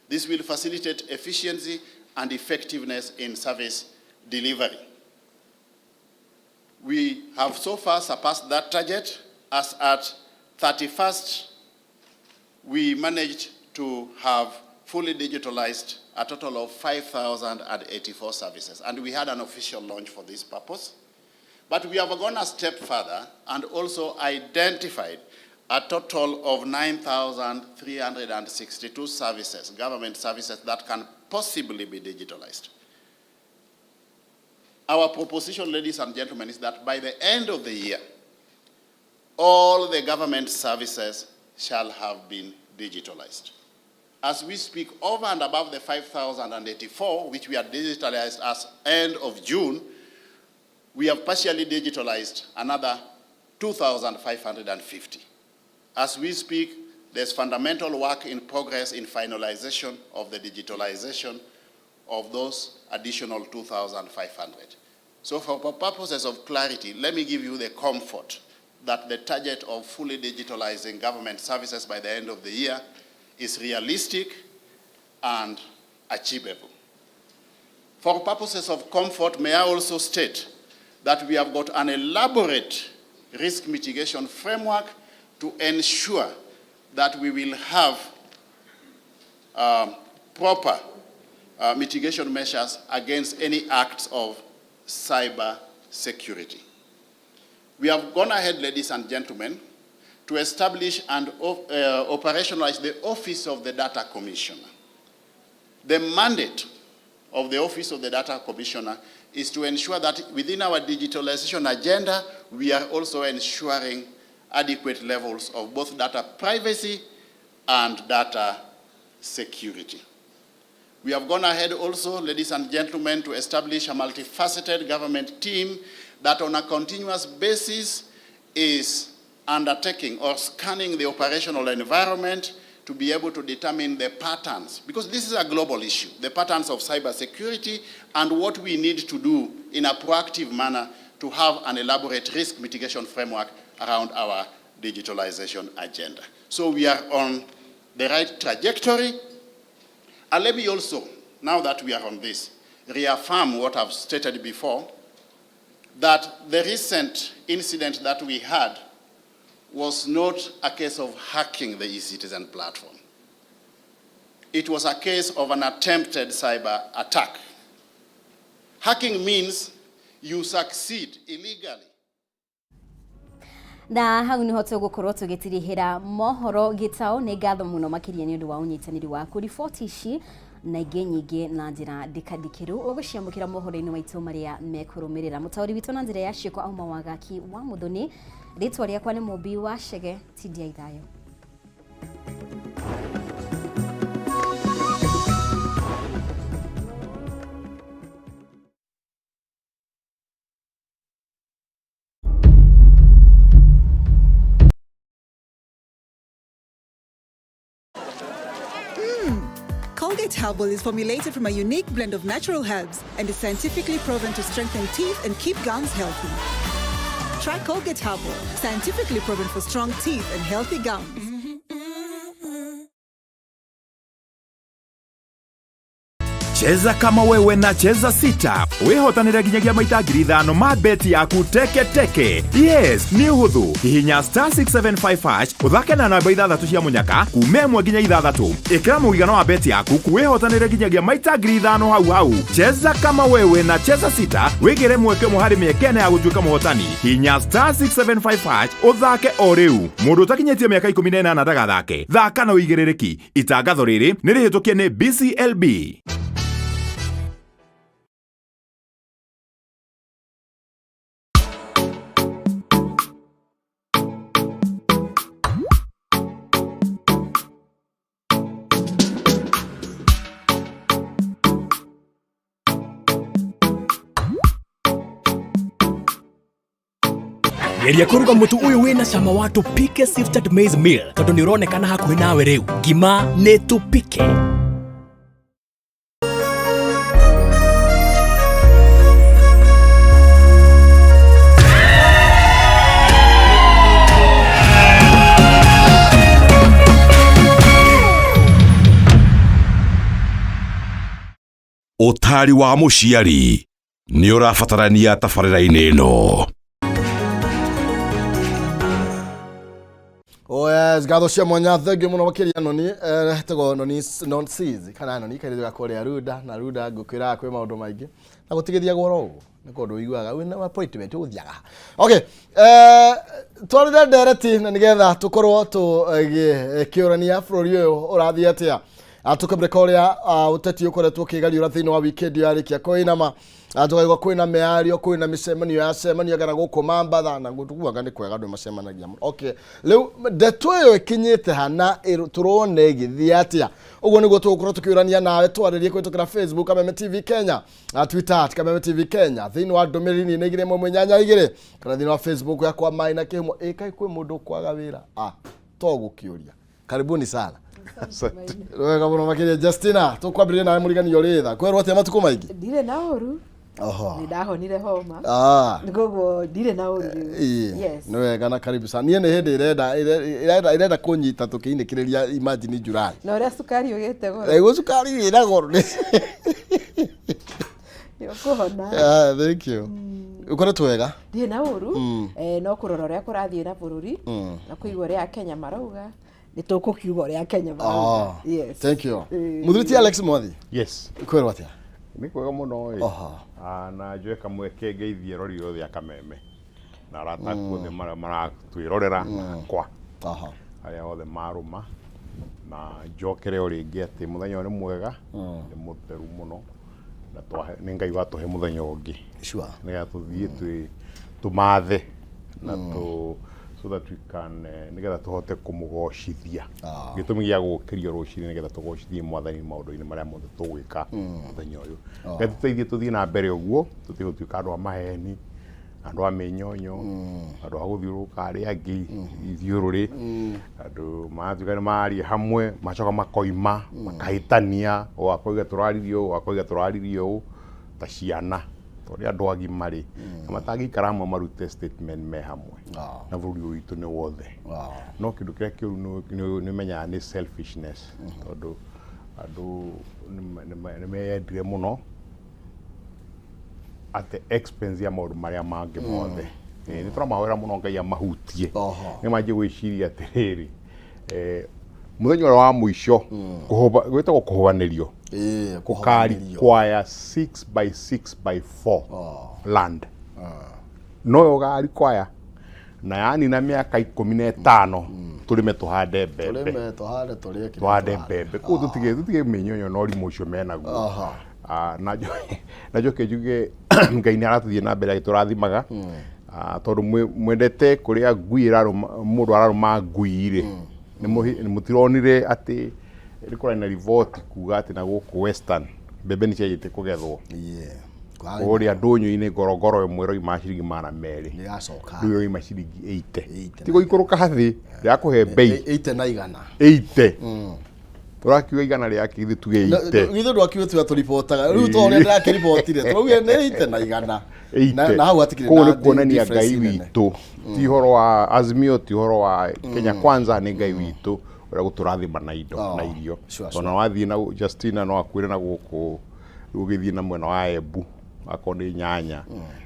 Speaker 5: This will facilitate efficiency and effectiveness in service delivery. We have so far surpassed that target. As at 31st, we managed to have fully digitalized a total of 5,084 services, and we had an official launch for this purpose. But we have gone a step further and also identified a total of 9,362 services, government services that can possibly be digitalized. Our proposition, ladies and gentlemen, is that by the end of the year, all the government services shall have been digitalized. As we speak, over and above the 5,084, which we are digitalized as end of June, we have partially digitalized another 2,550. As we speak, there's fundamental work in progress in finalization of the digitalization of those additional 2,500. So for purposes of clarity, let me give you the comfort that the target of fully digitalizing government services by the end of the year is realistic and achievable. For purposes of comfort, may I also state that we have got an elaborate risk mitigation framework to ensure that we will have proper mitigation measures against any acts of cyber security. We have gone ahead, ladies and gentlemen, to establish and operationalize the Office of the Data Commissioner. The mandate of the Office of the Data Commissioner is to ensure that within our digitalization agenda, we are also ensuring adequate levels of both data privacy and data security. We have gone ahead also, ladies and gentlemen, to establish a multifaceted government team that on a continuous basis is undertaking or scanning the operational environment to be able to determine the patterns, because this is a global issue, the patterns of cybersecurity and what we need to do in a proactive manner to have an elaborate risk mitigation framework around our digitalization agenda. So we are on the right trajectory. And let me also, now that we are on this, reaffirm what I've stated before, that the recent incident that we had was not a case of hacking the eCitizen platform. It was a case of an attempted cyber attack. Hacking means you succeed illegally.
Speaker 1: Na hau niho tũgũkorwo tũgĩtirihĩra mohoro gĩtaũ. Nĩ ngatho mũno makĩria nĩ ũndũ wa ũnyitanĩri waku. Riboti ici na ingĩ nyingĩ na njĩra ndikandikĩru ũgũciamũkĩra mohoro-inĩ maitũ marĩa mekũrũmĩrĩra. Mũtaũri witũ na njĩra ya ciĩko auma wagaki wa mũthoni. Rĩtwa rĩakwa nĩ Mũmbi wa Chege. Tindia ithayũ.
Speaker 6: Colgate Herbal is formulated from a unique blend of natural herbs and is scientifically proven to strengthen teeth and keep gums healthy. Try Colgate Herbal, scientifically proven for strong teeth and healthy gums.
Speaker 7: Cheza kama wewe na Cheza Sita wihotanire nginyagia maita 5,000 ma beti yaku teke teke. Yes, nĩ ũhũthũ. Hihinya star 675 hash ũthake na namba ithathatũ cia mũnyaka kuma 1 nginya 6. Ĩkĩra mũigana wa beti yaku wihotanire nginyagia maita 5,000 hau hau. Cheza kama wewe na Cheza Sita wĩgĩre mweke ũmwe harĩ mĩeke ĩna ya gũtuĩka mũhotani. Hihinya star 675 hash ũthake o rĩu. Mũndũ ũtakinyĩtie mĩaka 18 ndagathake. Thaka na ũigĩrĩrĩki. Itangatho rĩrĩ nĩ rĩhĩtũkie nĩ BCLB.
Speaker 8: Geria kũruga mũtu ũyũ wĩna cama wa Tupike Sifted Maize Meal tondũ nĩ ũronekana hakuhĩ nawe rĩu. Ngima nĩ Tupike.
Speaker 7: Ũtari wa mũciari nĩ ũrabatarania tabarĩra-inĩ ĩno.
Speaker 9: Oh yes, ngatho cia mwanya, thengiũ mũno makĩria noni hetagwo noni non seas kana noni kairĩtu ga kũrĩa Runda na Runda ngũkwĩraga kwĩ maũndũ maingĩ na gũtigĩthiagwo oro ũguo nĩ kũndũ ũiguaga wĩna appointment ũgũthiaga. Okay, twarĩre ndereti na nĩgetha tũkorwo tũgĩkĩũrania bũrũri ũyũ ũrathiĩ atĩa. Tũkamũrĩka ũrĩa ũteti ũkoretwo ũkĩgariũra thĩinĩ wa weekend yarĩkia kũinama. Tũkaigua kwĩna mĩario, kwĩna mĩcemanio yacemanio kana gũkũ Mambatha na gũtuaga nĩ kwega andũ macemanagia mũno. Okay, rĩu ndeto ĩyo ĩkinyĩte ha na tũrona ĩgĩthiĩ atĩa? Ũguo nĩguo tũgũkorwo tũkĩũrania nawe twarĩrie kũhĩtũkĩra Facebook Kameme TV Kenya, Twitter at Kameme TV Kenya, thĩinĩ wa ndũmĩrĩri nĩ 2 1 8 2 kana thĩinĩ wa Facebook yakwa Maina Kĩhumo. Ĩ kaĩ kwĩ mũndũ ũkwaga wĩra? To gũkĩũria. Karibuni sana.
Speaker 10: Asante.
Speaker 9: Wega mũno makĩria Justina, tũkwambĩrĩria nawe mũriganio ũrĩ tha. Kwerwo atĩa matukũ maingĩ?
Speaker 10: Ndirĩ na ũru.
Speaker 9: Oho.
Speaker 10: Nĩ ndahonire homa.
Speaker 9: Koguo
Speaker 10: ndirĩ na ũru rĩu.
Speaker 9: Ĩĩ.
Speaker 10: Yes.
Speaker 9: Nĩ wega na karibu sana. Niĩ nĩ hĩndĩ ĩrenda kũnyita tũkĩinĩkĩrĩria imagine July.
Speaker 10: Na ũrĩa cukari ũgĩte goro.
Speaker 9: Ĩguo cukari wĩna goro.
Speaker 10: Nĩ ũkũhona.
Speaker 9: Ah, thank you. Ũkoretwo wega?
Speaker 10: Ndirĩ na ũru. No kũrora ũrĩa kũrathiĩ na bũrũri na kũigua ũrĩa Akenya marauga. Nĩ tũkũkiuga ũrĩa Akenya marauga.
Speaker 9: Ah,
Speaker 10: Yes.
Speaker 9: Thank you. Mũthuri ti Alex Mwathi.
Speaker 11: Yes.
Speaker 9: Kwĩrwo atĩa?
Speaker 11: Nĩ kwega mũno ĩ.
Speaker 9: Aha.
Speaker 11: Ah, na njoe kamweke ngeithie rori yothe a Kameme na arata aku othe marĩa maratwĩrorera na akwa arĩa othe marũma na njokere o rĩngĩ atĩ mũthenya ũyũ nĩ mwega, nĩ mũtheru mũno na nĩ Ngai watũhe mũthenya ũngĩ
Speaker 9: Sure.
Speaker 11: nĩgetha tũthiĩ tũmathe na tũ so that we can nĩgetha tũhote kũmũgocithia. Gĩtũmi gĩa gũkĩrio rũcinĩ nĩgetha tũgocithie mwathani maũndũ-inĩ marĩa mothe tũgwĩka mũthenya ũyũ. Ngai tũteithie tũthiĩ na mbere ũguo, tũtige gũtuĩka andũ a maheni, andũ a mĩnyonyo, andũ a gũthiũrũrũka arĩa angĩ ithiũrũrĩ, andũ maratuĩka nĩ mararia hamwe macoka makoima makahĩtania, ũyũ akoiga tũraririe ũũ, akoiga tũraririe ũũ, ta ciana. Tondũ andũ agima rĩ, na matangĩikara hamwe marute statement me hamwe, na bũrũri ũyũ witũ nĩ wothe. No kĩndũ kĩrĩa kĩũru nĩ menyaga nĩ selfishness, tondũ andũ nĩ meyendire mũno at the expense ya maũndũ marĩa mangĩ mothe. Nĩ tũramahoera mũno Ngai amahutie, nĩ manjie gwĩciria atĩrĩrĩ, mũthenya ũrĩa wa mũico gwĩtagwo kũhũbanĩrio,
Speaker 9: kũhobanĩrio.
Speaker 11: Kwaya 6 by 6 by 4 land noyo ũgarikwaya na yanina mĩaka 15 tũrĩme tũhande mbembe.
Speaker 9: Tũrĩme, tũhande, tũrĩe kĩrĩa
Speaker 11: tũhande
Speaker 9: tũhande.
Speaker 11: Mbembe kũu tũtige mĩnyonyo na ũrimũ ũcio menaguo. Ah, na njoke njuge Ngai nĩ aratũthiĩ na mbere agĩtũrathimaga. Ah, tondũ mwendete kũrĩa ngui ĩrarũma mũndũ ararũma ngui rĩ, nĩ mũtironire atĩ nĩ kũrarĩ na riboti kuga atĩ na gũkũ Western mbembe nĩ cianjĩtie kũgethwo. Kũrĩa ndũnyũ-inĩ ngorongoro ĩmwe ĩroima ciringi 200.
Speaker 9: Nĩ yacoka.
Speaker 11: Rĩu ĩroima ciringi 80. Ti gũikũrũka thĩ yakũhe mbei.
Speaker 9: 80 na igana.
Speaker 11: 80. Tũrakiuga igana rĩake ithuĩ tuge 80.
Speaker 9: Githĩ ndwakiuga tiga tũribotaga rĩu to ũrĩa ndĩrakĩribotire tũraugire nĩ 80 na igana. Na hau hatikĩrĩ
Speaker 11: Koguo
Speaker 9: na
Speaker 11: nĩ kuonania
Speaker 9: difference
Speaker 11: Ngai
Speaker 9: nene.
Speaker 11: witũ ti ũhoro wa Azimio, ti ũhoro wa Kenya Kwanza, nĩ Ngai witũ ũrĩa gũtũrathima na indo na irio. Ona wathiĩ na Justina no akwĩre na gũkũ rĩu ũgĩthiĩ na mwena wa Embu akorwo nĩ nyanya,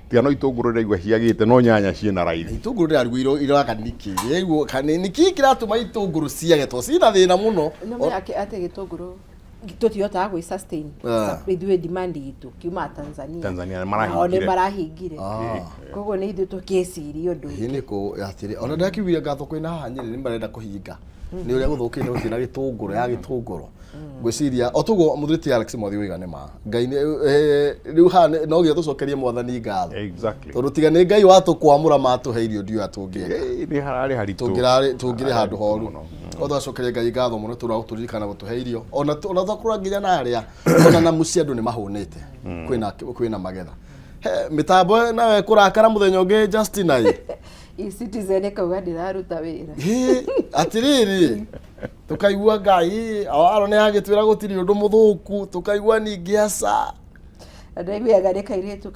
Speaker 11: tiga no itũngũrũ ndĩraigua ciagĩte, no nyanya ciĩna raithi.
Speaker 9: Itũngũrũ ndĩrarigwo iroraga nĩkĩ ĩguo kana nĩkĩ kĩratũma itũngũrũ ciage to ciĩna thĩna mũno.
Speaker 10: No menya atĩ gĩtũngũrũ tũtihotaga gwĩ sustain ithuĩ demand itũ kiumaga Tanzania.
Speaker 11: Tanzania nĩ
Speaker 10: Nao nĩ
Speaker 11: marahingire.
Speaker 10: Marahingire. Koguo nĩ ithuĩ tũkĩciria ũndũ.
Speaker 9: Ĩĩ nĩ kũ atĩrĩ ona ndĩrakiugire ngatho kwĩna haha Nyĩrĩ nĩ marenda kũhinga nĩ ũrĩa gũthũkĩte gũtirĩ na gĩtũngũrũ ya gĩtũngũrũ ngwĩciria o toguo mũthuri ti Alex Mwathi oiga nĩ ma Ngai rĩu haha no nginya tũcokerie mwathani ngatho. Tondũ tiga nĩ Ngai watũkwamũra matũhe irio ndiũĩ atũngĩeka.
Speaker 11: Nĩ hararĩ haritũ.
Speaker 9: Tũngĩrĩ handũ horu o tũgacokeria Ngai ngatho mũno tondũ wa gũtũririkana gũtũhe irio ona ona twakũra nginya na arĩa ona na mũciĩ andũ nĩ mahũnĩte kwĩna magetha. He, mĩtambo nawe kũrakara mũthenya ũngĩ Justina ĩ.
Speaker 10: E-Citizen ĩkauga ndĩraruta wĩra.
Speaker 9: Hĩ, atĩrĩrĩ tũkaigua Ngai aro nĩ agĩtwĩra gũtirĩ ũndũ mũthũku, tũkaigua ningĩ aca.
Speaker 10: Na ndaiguaga nĩ kairĩtu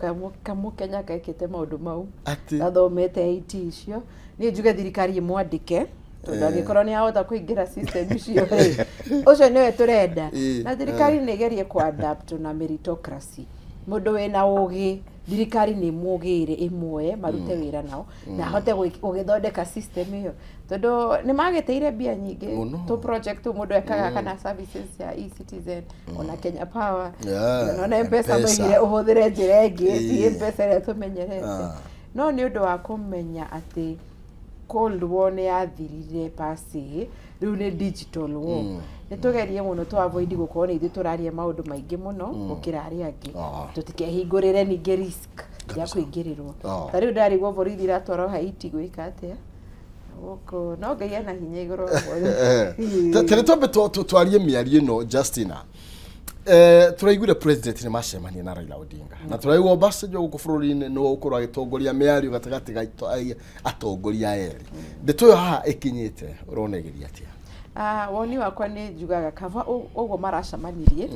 Speaker 10: kamũkenya gekĩte maũndũ mau.
Speaker 9: Atĩ?
Speaker 10: Gathomete IT icio. Niĩ njuge thirikari ĩmwandĩke tondũ angĩkorwo nĩ ahota kũingĩra system icio rĩ, ũcio nĩwe tũrenda. Na thirikari nĩ ĩgerie kũ adapt na meritocracy. Mũndũ wĩna ũgĩ thirikari nĩ ĩmũgĩre ĩmuoye marute wĩra nao na ahote gũgĩthondeka system ĩyo tondũ nĩ magĩteire mbia nyingĩ tũ project tũ mũndũ ekaga kana services ya e-Citizen ona Kenya Power. Ona M-Pesa maigire ũhũthĩre njĩra ĩngĩ ti M-Pesa ĩrĩa tũmenyerete. No nĩ ũndũ wa kũmenya atĩ Cold War nĩ yathirire pasi, rĩu nĩ digital war. Nĩ tũgerie mũno tũ avoid gũkorwo nĩ ithuĩ tũraria maũndũ maingĩ mũno gũkĩra arĩa angĩ, tũtikehingũrĩre ningĩ risk ya kũingĩrĩrwo. Ta rĩu ndarigwo borithi iratwarwo Haiti gwĩka atĩa gũkũ, no Ngai ena hinya igũrũ wa borithi.
Speaker 9: Tere twambe twarie mĩario ĩno Justina. Tũraiguire president nĩ macemania na Raila Odinga na tũraigua Obasanjo gũkũ bũrũri-inĩ nĩwe ũkorwo agĩtongoria mĩario gatagatĩ ga atongoria erĩ. Ndeto ĩyo haha ĩkinyĩte ũrona ĩgĩthiĩ atĩa?
Speaker 10: Ah, woni wakwa nĩ njugaga kaba ũguo maracemanirie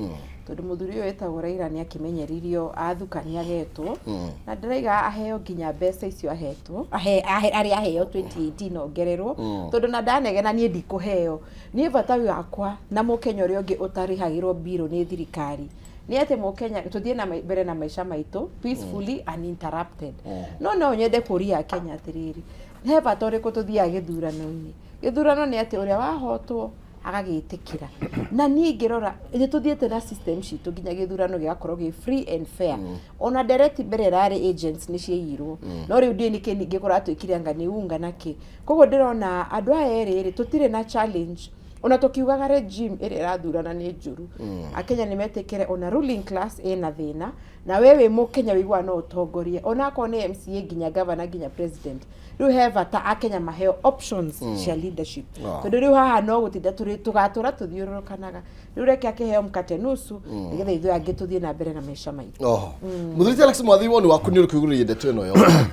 Speaker 10: tondũ mũthuri ũyũ wĩtagwo Raila nĩ akĩmenyeririo athukania agetwo na ndĩraiga aheo nginya mbeca icio ahetwo arĩa aheo 2018 ongererwo tondũ na ndanegena niĩ ndikũheo. Niĩ bata wakwa na mũkenya ũrĩa ũngĩ ũtarĩhagĩrwo mbirũ nĩ thirikari Nĩ atĩ mũkenya tũthiĩ na mbere na maica maitũ peacefully uninterrupted. No no nyende kũria Akenya atĩrĩrĩ, he bata ũrĩkũ tũthiaga gĩthurano-inĩ? Gĩthurano nĩ atĩ ũrĩa wahotwo agagĩtĩkĩra. Na niĩ ingĩrora nĩ tũthiĩte na system citũ nginya gĩthurano gĩgakorwo gĩ free and fair. Ona ndereti mbere ĩrarĩ agents nĩ ciaiyirwo. No rĩu ndiũĩ nĩkĩ ningĩ kũratuĩkire anga nĩ unga na kĩ. Koguo ndĩrona andũ aya erĩ rĩ, tũtirĩ na challenge. Ona tũkiugaga regime ĩrĩa ĩrathurana nĩ njũru. Akenya nĩ metĩkĩre ona ruling class ĩna thĩna, na we wĩ mũkenya wĩiguaga no ũtongorie. Ona akorwo nĩ MCA nginya governor nginya president. Rĩu he bata Akenya maheo options cia leadership. Tondũ rĩu haha no gũtinda tũrĩ tũgatũra tũthiũrũrũkanaga. Rĩu reke akĩheo mkate nusu nĩgetha ithuĩ angĩ tũthiĩ na mbere na maica maitũ.
Speaker 9: Oho. Mũthuri ti Alex Mwathi, woni waku nĩ ũrĩkũ igũrũ rĩgiĩ ndeto ĩno yothe?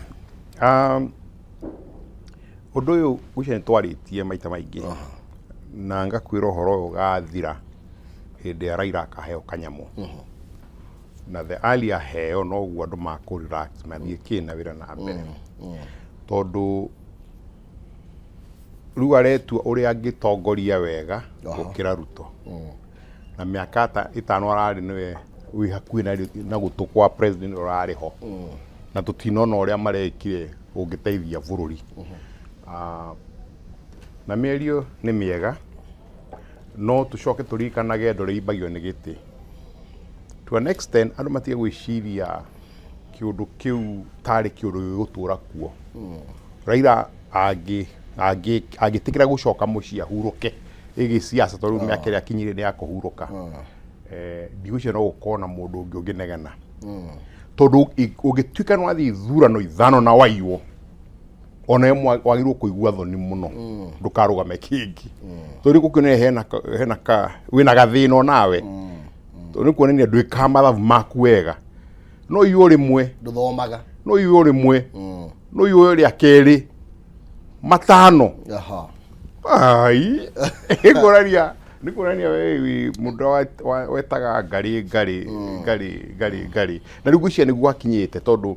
Speaker 11: Ũndũ ũyũ ngwĩciria nĩ twarĩtie maita maingĩ na ngakwĩra ũhoro ũyũ ũgathira hĩndĩ ĩrĩa Raila akaheo kanyamũ. Na the earlier aheo noguo andũ makũ relax mathiĩ kĩ na wĩra na mbere. Tondũ rĩu aretua ũrĩa angĩtongoria wega gũkĩra Ruto. Na mĩaka ta ĩtano ararĩ nĩwe wĩ hakuhĩ na gũtũ kwa president ũrarĩ ho. Na tũtinona ũrĩa marekire ũngĩteithia bũrũri. Ah, na mĩario nĩ mĩega no tũcoke tũririkanage ndore imbagio nĩ gĩtĩ. To an extent andũ matige gwĩciria kĩũndũ kĩu tarĩ kĩũndũ gĩgũtũra kuo. Raila angĩtĩkĩra gũcoka mũciĩ ahurũke ĩgĩ siasa tondũ rĩu mĩaka ĩrĩa akinyire nĩ ya kũhurũka. Ndigwĩciria no gũkorwo na mũndũ ũngĩ ũngĩnegena. Tondũ ũngĩtuĩka nĩ wathiĩ ithurano ithano na waiywo, ona we wagĩrĩirwo kũigua thoni mũno, ndũkarũgame kĩngĩ. Tondũ rĩu gũkĩonania hena ka wĩna gathĩna onawe. Tondũ nĩ kuonania ndwĩkaga mathabu maku wega. No iywo rĩmwe.
Speaker 9: Ndũthomaga.
Speaker 11: No iywo rĩmwe. No iywo rĩa kerĩ. Matano. Ai. Nĩ nĩ kuonania we wĩ mũndũ wetaga ngarĩ ngarĩ ngarĩ ngarĩ ngarĩ. Na rĩu ngwĩciria nĩguo akinyĩte tondũ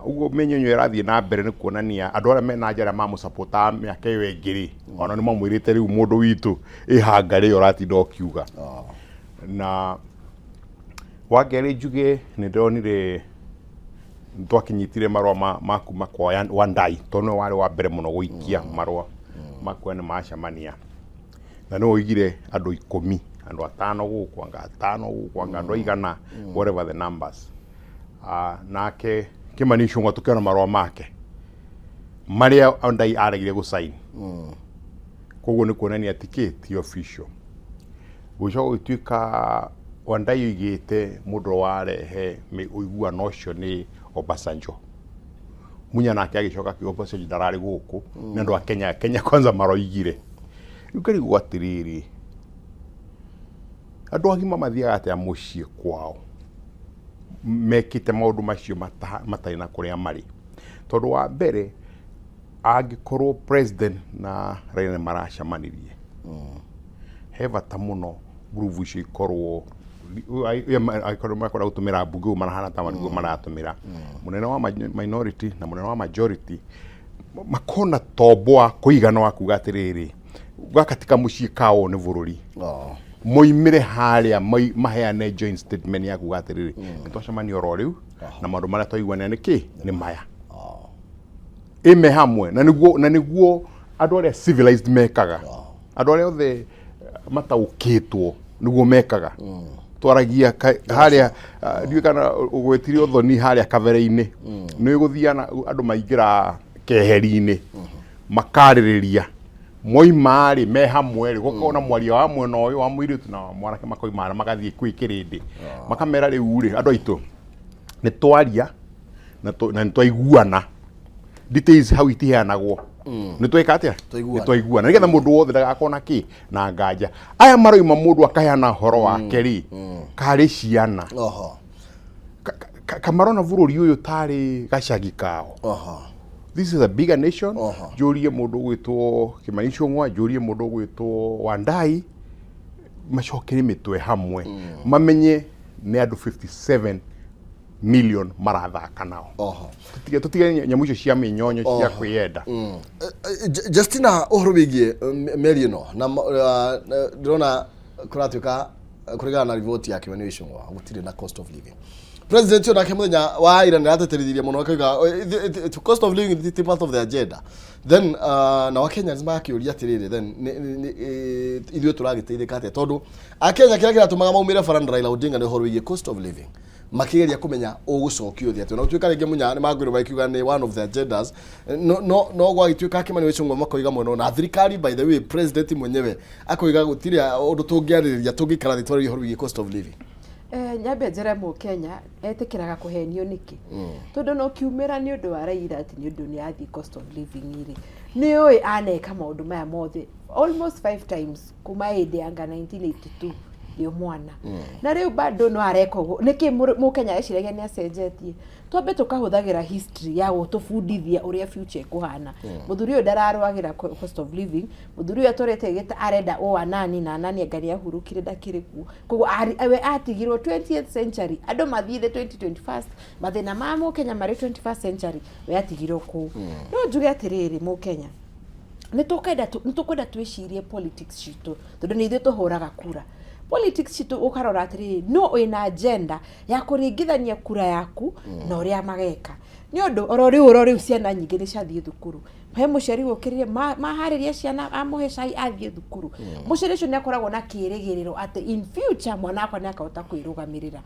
Speaker 11: ũguo mĩnyonyo ĩrathiĩ na mbere nĩ kuonania andũ arĩa mena nja arĩa mamũcapotaga mĩaka ĩyo ĩngĩ rĩ, ona nĩ mamwĩrĩte rĩu mũndũ witũ ĩha ngarĩ ĩyo ũratinda ũkiuga. Na wa kerĩ njuge nĩ ndĩronire twakinyitire marũa ma kuma kwa Wandayi tondũ nĩwe warĩ wa mbere mũno gũikia marũa ma kuonia nĩ macemania. Na nĩwe oigire andũ 10, andũ atano gũkũ, anga atano gũkũ, anga andũ aigana, whatever the numbers. Nake Kimani Ichung'wa tũkĩona marũa make marĩa Wandayi aregire gũ sign. Koguo nĩ kuonania atĩ kĩ ti official. Gũcoka gũgĩtuĩka Wandayi oigĩte mũndũ ũrĩa warehe ũiguano ũcio nĩ Obasanjo. Munya nake agĩcoka akiuga Obasanjo ndararĩ gũkũ, nĩ andũ a Kenya, Kenya kwanza maroigire. Rĩu ngarigwo atĩrĩrĩ, andũ agima mathiaga atĩa mũciĩ kwao mekĩte maũndũ macio matarĩ na kũrĩa marĩ? Tondũ wa mbere angĩkorwo president na Raila nĩ maracemanirie, he bata mũno ngurubu icio ikorwo angĩkorwo makwenda gũtũmĩra mbunge ũguo marahana ta nĩguo maratũmĩra mũnene wa minority na mũnene wa majority makorwo na tombo wa kũigana wa kuga atĩrĩrĩ, gaka ti kamũciĩ kao nĩ bũrũri. Moimĩre harĩa maheane joint statement ya kuga atĩrĩrĩ, nĩ twacemania oro rĩu na maũndũ marĩa twaiguanĩra nĩ kĩ nĩ maya. Ĩme hamwe na nĩguo andũ arĩa civilized mekaga. Andũ arĩa othe mataũkĩtwo nĩguo mekaga. Twaragia harĩa, ndiũĩ kana ũgwetire ũthoni harĩa kabere-inĩ. Nĩ gũthiaga andũ maingĩra keheri-inĩ, makarĩrĩria. Moima rĩ, me hamwe rĩ, gũkorwo na mwaria wa mwena ũyũ wa mũirĩtu na wa mwanake makoima harĩa magathiĩ kwĩ kĩrĩndĩ. Makamera rĩu rĩ, andũ aitũ, nĩ twaria na nĩ twaiguana. Details hau itiheanagwo. Nĩ tweka atĩa? Nĩ twaiguana. Nĩgetha mũndũ wothe ndagakorwo na kĩ? Na nganja. Aya maroima mũndũ akaheana ũhoro wake rĩ, karĩ ciana. Kamarona bũrũri ũyũ tarĩ gacagi kao. This is a bigger nation. Njũrie mũndũ ũgwĩtwo Kimani Ichung'wa, njũrie mũndũ ũgwĩtwo Wandayi, macokere mĩtwe hamwe. Mamenye nĩ andũ 57 million marathaka nao. Tũtige nyamũ icio cia mĩnyonyo cia kwĩyenda.
Speaker 9: Justina, ũhoro wĩgiĩ mĩario ĩno na ndĩrona kũratuĩka Kũringana na riboti ya Kimani Ichung'wa, gũtirĩ na cost of living. President onake mũthenya wa ira nĩ arateterithirie mũno, akauga cost of living ti part of the agenda. Then na Wakenyans magakĩũria atĩrĩrĩ, then ithuĩ tũragĩteithĩka atĩa? Tondũ Akenya kĩrĩa kĩratũmaga maumĩre bara na Raila Odinga nĩ ũhoro wĩgiĩ cost of living, makĩgeria kũmenya ũgũcokio thĩ atĩa. Na gũtuĩka rĩngĩ munya nĩ mangwĩrwo makiuga nĩ one of the agendas, no gwagĩtuĩka Kimani Ichung'wa makoiga mwena na thirikari, by the way, president mwenyewe akoiga gũtirĩ ũndũ tũngĩarĩrĩria, tũngĩikara thĩ twarĩrie ũhoro wĩgiĩ cost of living.
Speaker 10: Nyambe njĩre Mũkenya etĩkĩraga kũhenio nĩkĩ, tondũ no kiumĩra nĩ ũndũ wa Raila atĩ nĩ ũndũ nĩ athiĩ cost of living rĩ, nĩ ũĩ aneka maũndũ maya mothe almost five times kuma hĩndĩ ya nga 1982 ndĩ mwana, na rĩu bado no areka ũguo. Nĩkĩ Mũkenya eciragia nĩ acenjetie? Twambe tũkahũthagĩra history ya gũtũbundithia ũrĩa future ĩkũhana. Mũthuri ũyũ ndararũagĩra cost of living. Mũthuri ũyũ atũrĩte gĩta arenda o anani na anani, anga nĩ ahurũkire, ndakĩrĩ kuo. Koguo we atigirwo 20th century, andũ mathire 2021, mathĩna ma Mũkenya marĩ 21st century, we atigirwo kũu. No njuge atĩrĩrĩ, Mũkenya, nĩ tũkwenda twĩcirie politics citũ, tondũ nĩ ithuĩ tũhũraga kura. Politics citũ, ũkarora atĩrĩrĩ, no wĩna agenda ya kũringithania kura yaku na ũrĩa mageka? Nĩ ũndũ oro rĩu ciana nyingĩ nĩ ciathiĩ thukuru. He mũciari ũkĩrire maharĩria ciana, amũhe cai, athiĩ thukuru. Mũciari ũcio nĩ akoragwo na kĩrĩgĩrĩro atĩ in future mwana wakwa nĩ akahota kwĩrũgamĩrĩra.